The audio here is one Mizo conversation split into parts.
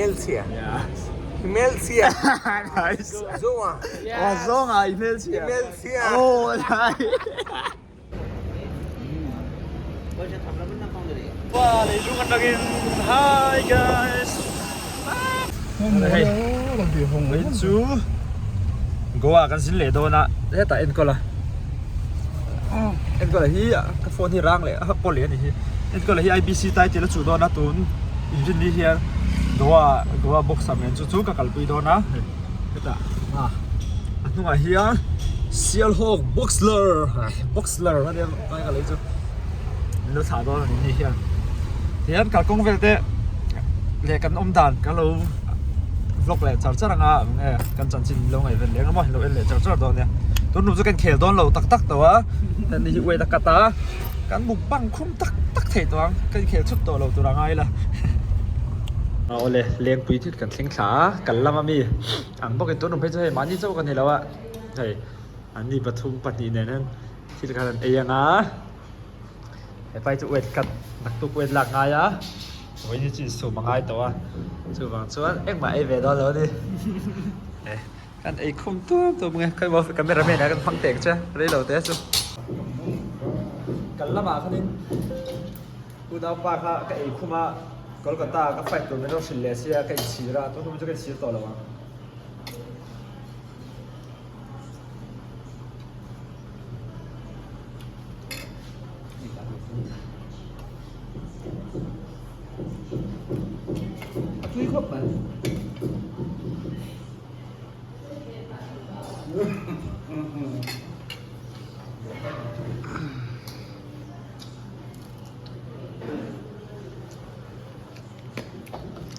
Hmelchhia. Hmelchhia. Nice. Zawnga. Oh, zawnga i hmelchhia. Hmelchhia. Oh, nice. Wa leilung atangin hi guys. Hei. Hei chu Goa kan zin leh dawn a hetah enkawl a enkawl a hi ka phone hi rang leh a kaw leh a ni hi enkawl a hi IBC title a chuh dawn a tun inrinni hian Goa Goa boxer nen chu chu ka kalpui dawn a hetah a a hnungah hian Sialhawk boxler boxler a nia lai ka lei chu min lo thlah dawn a ni ni hian tihian kalkawng vel te leh kan awm dan ka lo vlog leh char char anga enge kan chanchin lo ngaih vel leh emaw lo en leh char char dawn nia tun rum chu kan khel dawn lo tak tak tawh a hemi hi weight a cut a kan mukbang khum tak tak theih tawh ang kan khel chhut tawh lo tur a ngai la awle lengpui thil kan thleng thla a kal lam ami ang bawkin tun rum phei chu hei mahni chauh ka ni lo a hei anni pathum pahnih nen hian thil khan an ei anga hepai chu weight cut naktuk weight lak ngai a vawiin hi chu insum a ngai tawh a chuvang chuan engmah ei ve dawn lo a ni kan ei khum tuam tuam nge khawimaw camera man ah kan hmang teh ang che rei lo te chu kal lamah khanin unaupa kha ka ei khum a Kolkata ah ka fight tur min rawn hrilh leh sia ka inchhir a tun tum chu ka inchhir tawh lo ang. A tui khawp mai.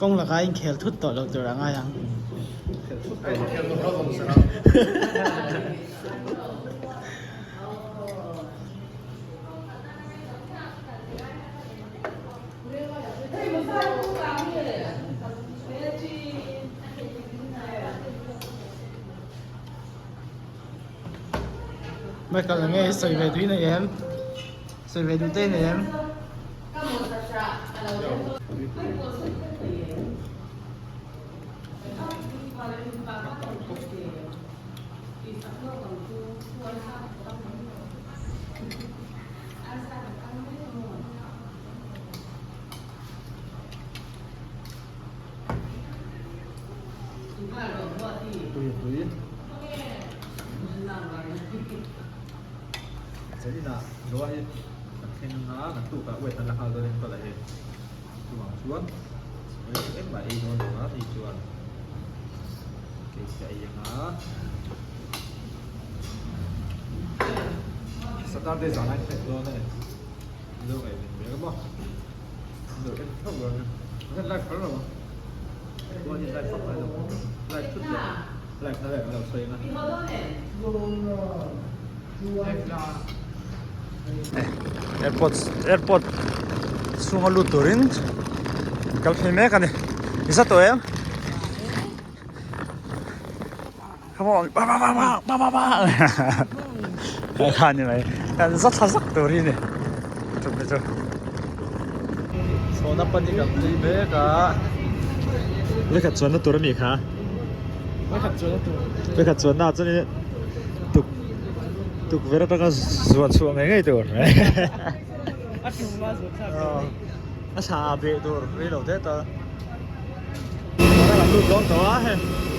Kawng laka inkhel thut tawh loh tur a ngai ang. Michael a nge i sawi ve duh i nei em? Sawi ve duh te i nei em? Zaninah Noah hi kan thleng anga kan tukah weight an la nghal dawn em ka la hei chuvang chuan engmah ei dawn lo a ni chuan kei ka ei anga Saturday zan a inkhawm dawn a ni lo ngaih ven mek a maw lo en theuh dawn a ni kan live kher lo ang chuan in live vak ngai lo live thut leh live na vel kan lo sawi anga. Airport airport chhunga lut turin kal phei mek a ni i za tawh em come on ba ba ba ba ba ba kha ni mai kan za thla zak tur hi ni chumi chu chhawna pahnih kan pui mek a vekhat chuanna tur a nih kha vekhat chuanna ah chuan tuk tukverh atanga zuan chhuah ngei ngei tur a thla ah beh tur rei lo te tal kan lut dawn tawh a hei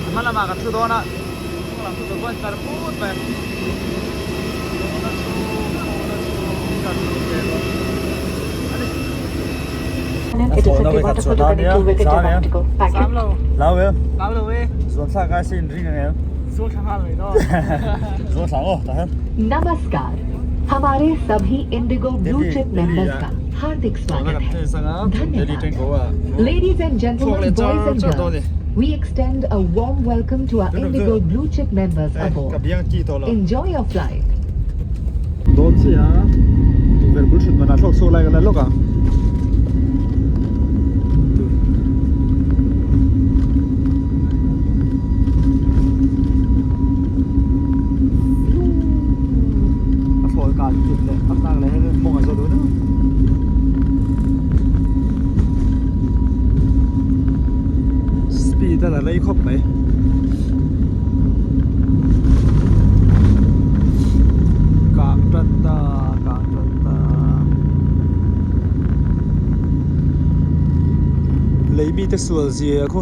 hma lamah kan thu dawn a hnung lam thu tur pawh a intlar put mai zuan thlak ai sin ring ang em zuan thlak aw tah hian नमस्कार हमारे सभी Indigo blue Delhi chip Delhi members ah का हार्दिक tawna स्वागत kan है test anga Delhi धन्यवाद train ko a ladies and chhuak gentleman leh char boys and char dawn girls ni we extend a warm welcome to our tunum chu Indigo blue chip members hei ka aboard biang ki tawh lo enjoy your flight dawn chiah a tukverh bul thut manah thlawk chhuak lai ka la lawk ang. A thlawl kan kip leh a tlak leh hian mawng a zaw dun a. Speed a la rei khawp mai. Kang tan ta, kang tan ta. Lei mite sual zia khu.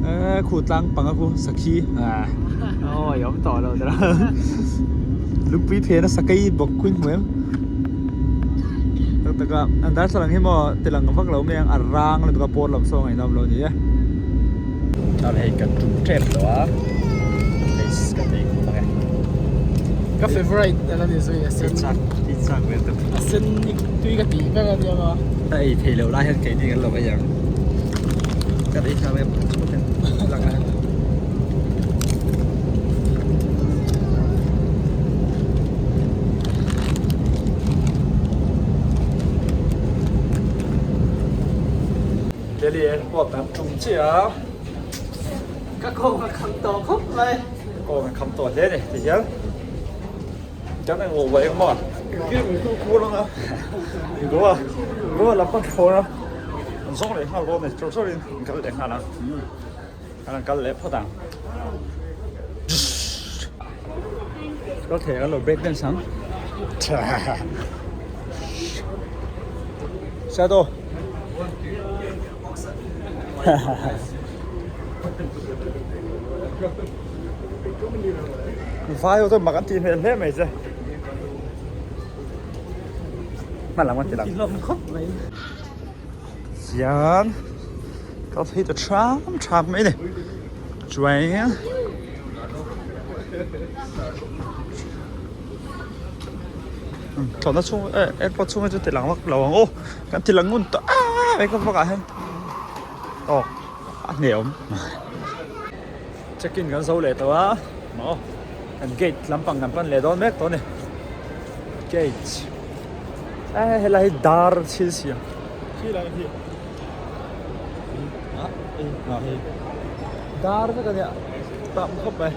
Eee khu tlang panga khu sakhi ah awi awm tawh lo tawh lungpui phen a sakei bawk khu in hmu em tak tak a an darthlalang hi maw ti lang vak lo mai ang a rang lutuk a pawn lam saw ngaihnawm lo a ni e. Chuan hei kan tum tep tawh a place ka nei khum ang e. Ka favourite ala ni zui a sen. I chak ve tawp. A sen tui ka tih ber a nia maw. A ei thei loh lai hian keini kan lo ei ang. Kan ei thar em lang a. Delhi airport an tum chiah a. Ka kawng a kham tawh khawp mai. Ka kawng a kham tawh hle a ni ti hian. Kan eng uah eng maw? Goa Goa lam kan thawn a an zawng leh nghal dawn a ni chawr chawr in an kal leh nghal ang an kal leh phawt ang kal thei ang lo break dance ang shadow Vai ho chuan mak an tih hmel hle mai che. Hman lam an ti lang. Chuan kal phei ta ṭham ṭham mai a ni. Chuan thlawhna chhung eh airport chhung hi chu ti lang vak lo ang aw. Kan ti lang ngun tawh a vek vak ah hian aw a hne awm. Check in kan zo leh tawh a maw kan gate lampang kan pan leh dawn mek tawh a ni gate eh helai hi dar thil siam khilai hi ah hei dar vek a nia tam khawp mai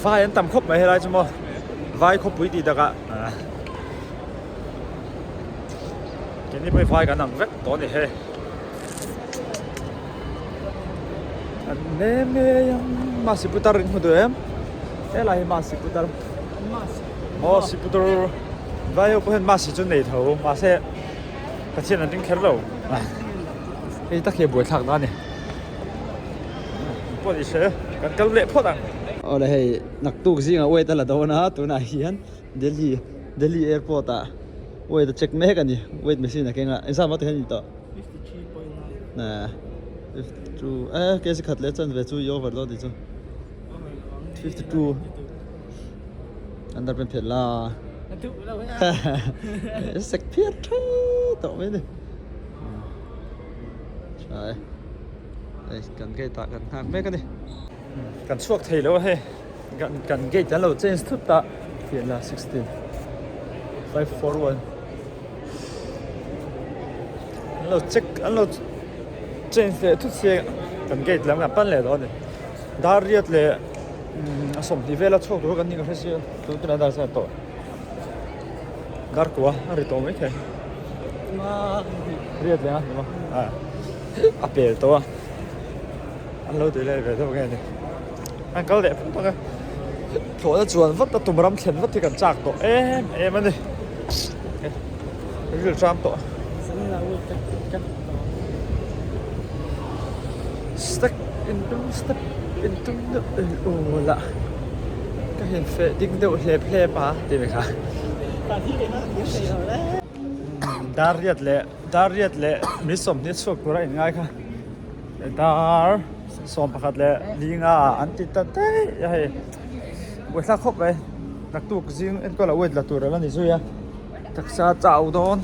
vai an tam khawp mai helai chu maw vai khawpui tih takah ah. Keini pawh hi vai kan ang vek tawh a ni hei. An nem ngei ang Masi putar in hmu duh em? Helai hi Masi putar. Aw si putar vai ho pawh hian Masi chu nei tho mahse Pathian an ring kher lo. Hei tak hi a buaithlak na a ni. Pawh ni se kan kal leh phawt ang. Awle hei naktuk zingah weight a la dawn a tunah hian Delhi Delhi airport ah weight a check mek a ni weight machine a keng a engzat maw tikhian a ni tawh 52 eh kg khat leh chuan ve chu i over dawn tih chu 52 under pen phet la sek phiat tha tawh mai a ni tha e hei kan gate ah kan nghak mek a ni kan chhuak thei lo a hei. Kan gate an lo change thut a fiahna 16 541 an lo check an lo change leh thut sia kan gate lam kan pan leh dawn a ni dar riat leh a sawmhnih vela chhuak tur kan ni ka hre sia tun tunah dar chuan tawh dar kua a ri tawh maithei riat leh a a pel tawh a an lo ti leh ve deuh nge ni. An kal leh phawt ang e. Thlawhna chuan vat a tum ram thlen vat hi kan chak tawh em em a ni. Ril tram tawh. Step in tum step in tum deuh in aw lah ka hin feh ding deuh hlep hlep a ti ve kha. Dar riat leh dar riat leh mi sawmhnih chhuak tura in ngai kha dar. 11 leh linga ah an ti ta daih a hei buaithlak khawp mai naktuk zing enkawl ah weight la tur ala ni zui a taksa chau dawn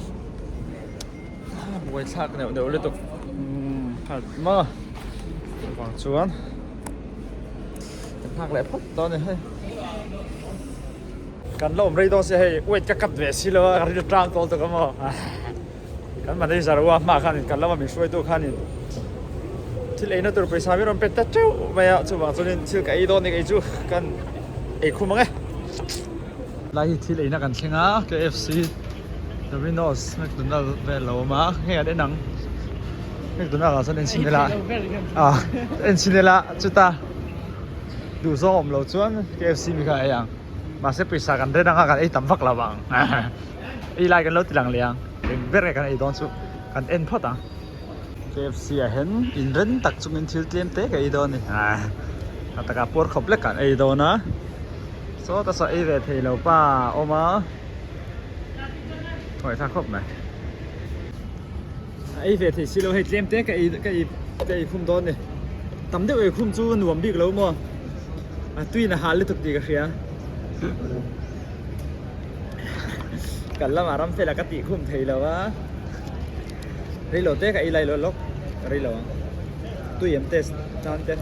buaithlak neuh neuh lutuk umm khat maw chuvang chuan kan nghak leh phawt dawn a ni hei kan la awm rei dawn sia hei weight ka cut ve si lo a ka ril tang tawl tuk a maw. Kan manager ua hma khanin kan lama min hruaitu khanin thil eina tur pawisa min rawn pe ta teuh mai a chuvang chuanin thil ka ei dawn ni kei chu kan ei khum ang e. Lai hi thil eina kan thleng a KFC Domino's McDonald vel a awm a heng an en ang. McDonald ah chuan en chhin ila ah en chhin ila chuta duh zawng awm lo chuan KFC mi kha ei ang mahse pawisa kan ren anga kan ei tam vak lo ang ei lai kan lo ti lang leh ang eng ber nge kan ei dawn chu kan en phawt ang KFC ah hian inren tak chungin thil tlem te ka ei dawn a ni a takah puar khawp lek kan ei dawn a sawta saw ei ve thei lo pa a awm a Hawi thlak khawp mai. A ei ve thei si lo hei tlem te ka ei ka ei ka ei khum dawn ni. Tam deuh ei khum chu nuam bik lo maw? A tuin a hal lutuk tih ka hria. Kan lamah ram fela ka tih khum thei lo a. Rei lo te ka ei lai lo lawk ka rei lo ang. Tui em test tan te.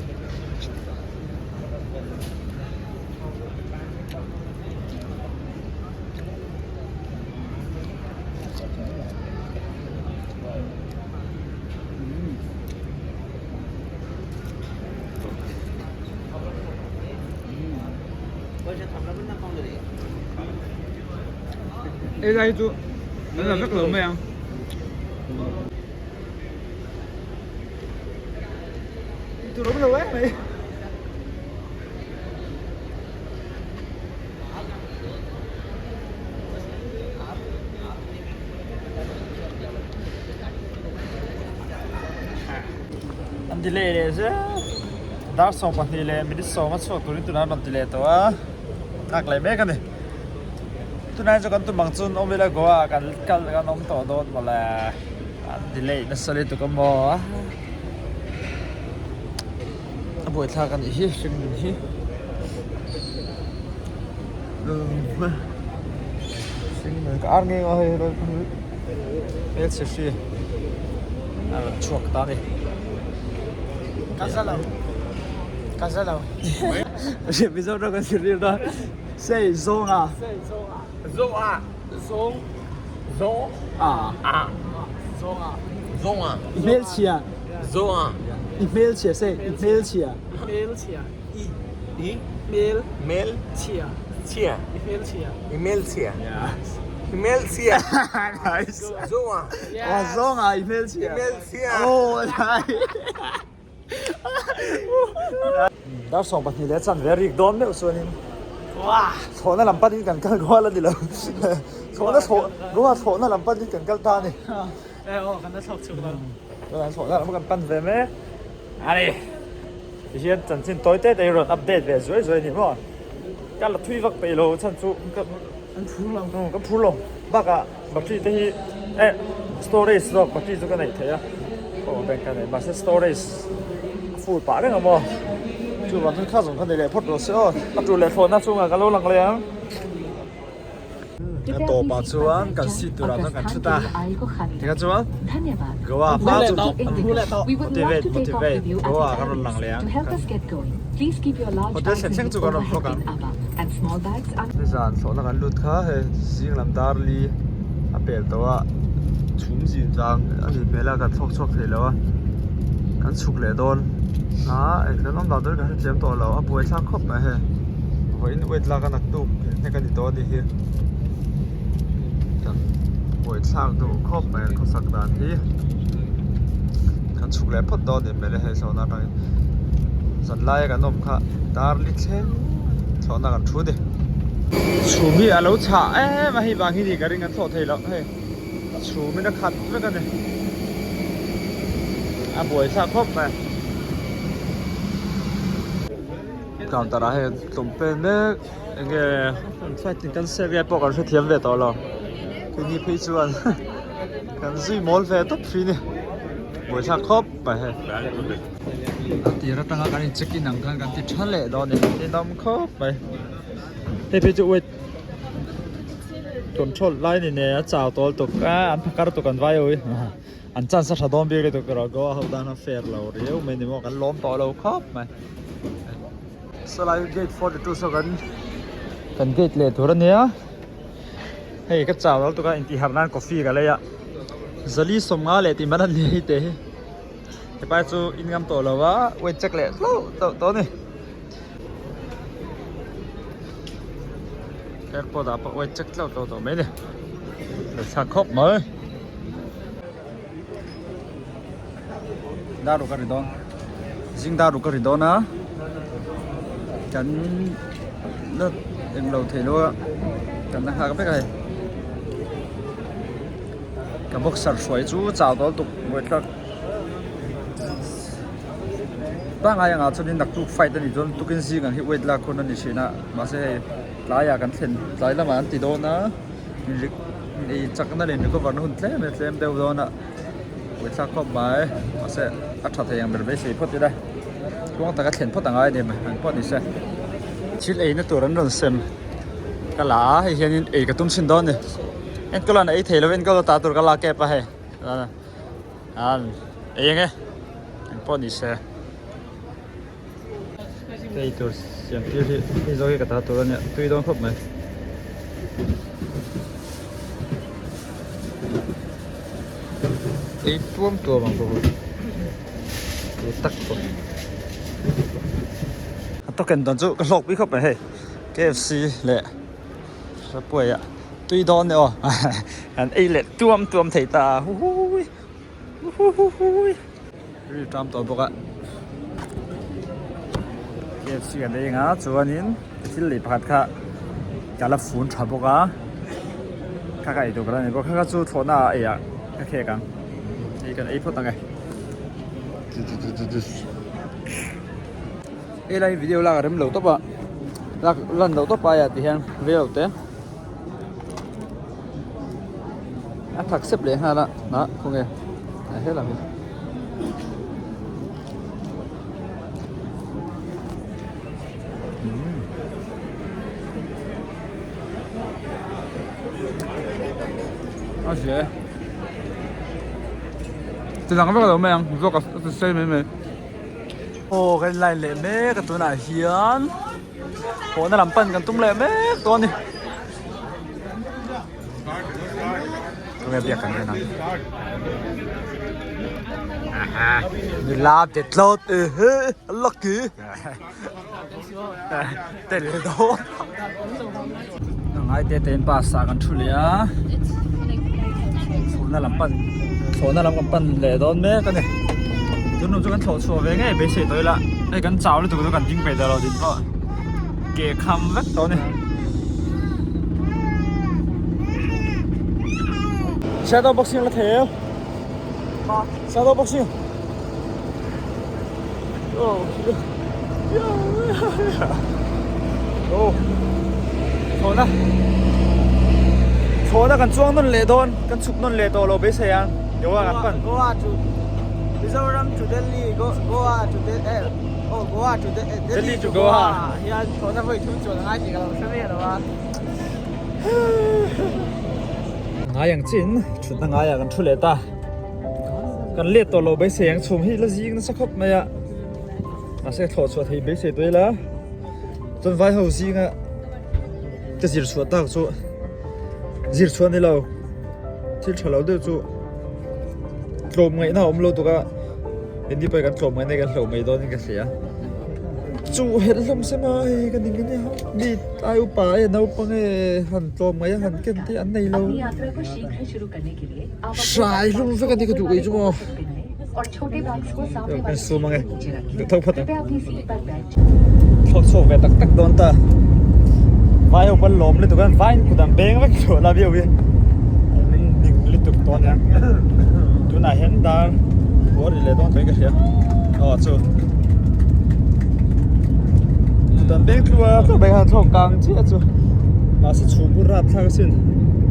Ei lai chu an la vek lo mai ang. Tur awm lo em mai. An delay leh zel dar 12 leh minute 10 a chhuak turin tunah an rawn ti leh tawh a nghak leh mek a ni tunah chu kan tum ang chuan awm ila Goa ah kan kal kan awm tawh dawn mawle an delay nasa lutuk a maw. A buaithlak a nih hi hring nun hi hring nun ka ar ngei a hei hmelchhe hri a rawn chhuak ta a ni ka za lo ka za lo mizo tawng kan zirtir dawn sei zawng a sei zawng a zawng a zawng zawng a a zawng a zawng a hmelchhia zawng a i hmelchhia sei i hmelchhia hmelchhia i i hmel hmel chhia chhia i hmelchhia i hmelchhia i hmelchhia nice zawng a oh zawng a i hmelchhia i hmelchhia oh nice Dar 12 leh chanve a rik dawn meuh chuanin thlawhna lam panin kan kal kual a ni lo thlawhna thlawh Goa thlawhna lam panin kan kal ta a ni thlawhna lam kan pan ve mek a ni tihian chanchin tawi te te hi rawn update ve zuai zuai a ni maw ka la thui vak peih lo chhan chu ka ka phur lo bakah Battery te hi eh storage zawk battery chu ka neih theih a power bank ka nei mahse storage a full pah reng a maw chuvang chuan kha zawng kha nei leh phawt rawh se aw a tur leh thlawhna chungah ka lo lang leh ang a tawpah chuan kan seat turah chuan kan thut a tikha chuan Goa hma chu motivate motivate Goa kan rawn lang leh ang hotel thleng thleng chu kan rawn vlog ang. Nizan thlawhna kan lut kha hei zing lam dar li a pel tawh a chhum zin vang a nih hmel a kan thlawk chhuak thei lo a kan chhuk leh dawn a engtin awm dan tur kan hrethiam tawh lo a buai thlak khawp mai hei vawiin weight lak a naktuk hnek a ni tawh a nih hi kan buai thlak duh khawp mai an khawsak dan hi kan chhuk leh phawt dawn a nih hmel e hei thlawhna atangin zanlai a kan awm kha dar li thleng thlawhna kan thu ni. Chhum hi a lo chhah em a hei vang hi ni ka ring an thlawh thei loh hei chhum in a khat vek a ni a buai thlak khawp mai counter ah hei tlawm pen mek enge flight in cancel nge pawh kan hrethiam ve tawh lo keini phei chuan kan zui mawl ve tawp thin a ni buai thlak khawp mai hei. A tir atanga kan in check in ang khan kan ti tha leh dawn a ni ninawm khawp mai hei phei chu weight control lai ni nen a chau tawl tuk a an phakar tuk an vai ui an chance a tha dawn bik lutuk erawh Goa ho tan a fair lo riau mai ni maw kan lawm tawh lo khawp mai sawlai gate 42 saw kan kan gate leh tur a nia hei ka chau lo tuk a intihharh nan coffee ka lei a zali sawmnga leh tih man a ni hei te hi. Hepai chu in ngam tawh lo a weight check leh hlauh tawh tawh a ni airport ah pawh weight check hlauh tawh tawh mai a ni lo chak khawp mai. Dar ruk a ri dawn zing dar ruk a ri dawn a kan la englo theih lo a kan la nghak vek a hei ka boxer hruai chu chau dawl tuk buaithlak pangngai angah chuanin naktuk fight a nih chuan tukin zing ang hi weight lak hun a ni thin a mahse hei tlaiah kan thlen tlai lamah an ti dawn a ei chakna leh recover na hun tlem e tlem deuh dawn a. Buaithlak khawp mai mahse a tha thei ang ber beisei phawt ila tluang taka thlen phawt angai a ni mai ang pawh ni se thil eina tur an rawn sem ka la a hei hianin ei ka tum chhin dawn a ni enkawl an ei thei lo enkawl a ta tur ka la kep a hei an ei ang e eng pawh ni se ei tur siam tir hi hei zawk hi ka ta tur a nia tui dawn khawp mai. Ei tuam tuam ang bawk a tui tak bawk a token dawn chu ka hlawk pui khawp mai hei KFC leh Subway ah tui dawn e aw an ei leh tuam tuam thei ta huhui huhuihuihui ri tam tawh bawk a KFC kan ei ang a chuanin thil lei pakhat kha ka la fun tha bawk a kha ka eitur ka la nei bawk kha kha chu thlawhna ah ei ah ka khek ang hei kan ei phawt ang e hei lai video lak a rem lo tawp a lak lan loh tawp aia ti hian vei lo te a thak sep leh nghal a ah khawnge a helam hi. A hle ti dang vek lo mai ang zawk a ti sei mai mai. Aw kan in line leh mek a tunah hian hawhna lam pan kan tum leh mek tawh a ni. Tunge biak kan en ang. Nula bet tlawt ehe lucky. Tel dawn. Ngai te te in bus ah kan thu leh a. Thlawhna lam pan thlawhna lam kan pan leh dawn mek a ni. Tunlum chu kan thlawh chhuah ve ngei beisei tawh ila hei kan chau lutuk chu kan ding peih ta lo din pawh ke kham vek tawh a ni. Shadow boxing la thei em? Shadow boxing. Thlawhna Thlawhna kan chuang nawn leh dawn kan chhuk nawn leh tawh lo beisei ang Goa kan pan Goa to Mizoram to Delhi Goa to Delhi oh Goa to Delhi to Goa hian thlawhna vawi thum chuan a ngai tih ka lo hre miah lo a. Ngai ang chin thutna ngaiah kan thu leh ta. Kan let tawh lo beisei ang chhum hi la zing nasa khawp mai a mahse thlawh chhuah thei beisei tawh ila chuan vai ho zinga ka zir chhuah tak chu zir chhuah ni lo thil tha lo deuh chu tlawm ngaihna a awm lo tuk a hindi pawh kan tlawm ngaihna kan hloh mai dawn in ka hria chu helh hlawm se mai ka ning ania mi ai upa e naupang e han tlawm ngaih a han ken te an nei lo. Hrai hlum vek a ni ka duh kei chu maw. Kan sum ange duh tho phawt ang. Thlawk chhuak ve tak tak dawn ta. Vai ho pawn lawm lutuk a vai kut an beng vek tawh la viau hi. An ning lutuk tawh ania. Tunah hian dar pawh a ri leh dawn tawhin ka hria. Aw chu. Kut an beng tluah a tluah mai khan thlawk kang chiah chu. Mahse chhum bur rapthlak asin.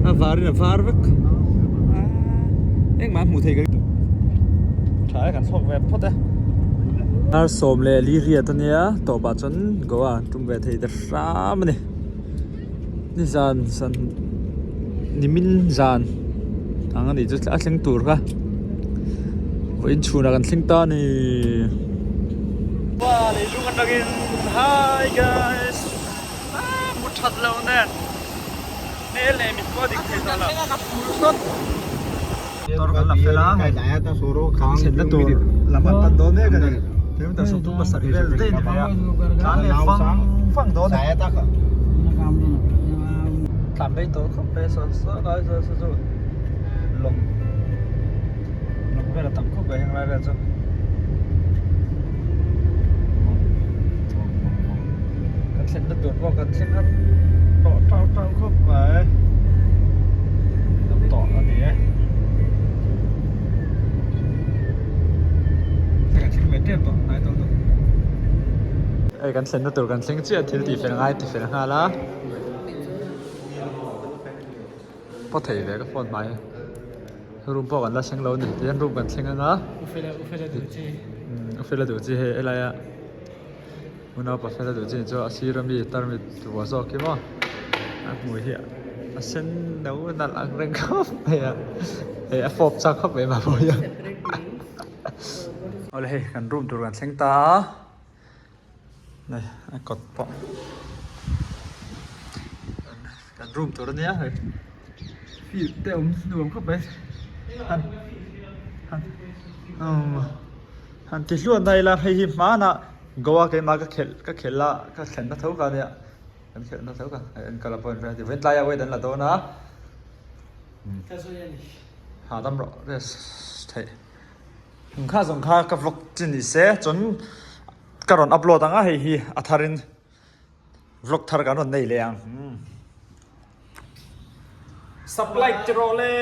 A varin a var vek engmah hmuh theih ka tha e kan chhuak ve phawt e dar sawm leh li riat a nia tawpah chuan Goa an tum ve thei ta hram a ni nizan zan nimin zan ang a nih chu a thleng tur kha vawiin chhunah kan thleng ta a ni. Leilung atangin hi guys mu that lo nen. Hmel leh mit pawh a dik thei tawh lo. Motor kan la fel a hei kan thlenna tur lam an pan dawn mek a ni. Kilometer 37 vel daih a ni mai a tlan leh vang vang dawn a ni. Tlan rei tawh khawp mai a saw saw lai saw saw chu lawng lawng vel a tam khawp mai heng lai vel chu. pawh kan thleng har tawh tau tau khawp mai dam tawh a ni e kan thleng ve tep tawh hnai tawh tawh hei kan thlenna tur kan thleng chiah thil tih fel ngai ti fel nghal a paw thei ve ka phone hmai room pawh kan la thleng lo a ni tihian room kan thleng anga u fela duh chi hei helaia. Unau pasal a duh chin chu a sir ami tarmit vuah zawk hi maw a hmui hi a sen no nalh ang reng khawp mai a hei a fawp chak khawp mai mahmui hian awle hei kan room tur kan thleng ta a hei a kawt pawh kan room tur ania hei field te awm nuam khawp mai han han umm. Han ti hluan na ila hei hi hmanah Goa keimah ka khelh ka khelh a ka thlenna tho kha ania kan khelhna tho kha hei an kal a pawh an ti vawiin tlaiah weight an la dawn a hahdam rawh rest theih eng kha zawng kha ka vlog chi ni se chuan ka rawn upload ang a hei hi a tharin vlog thar kan rawn nei leh ang. Supply ti rawh le.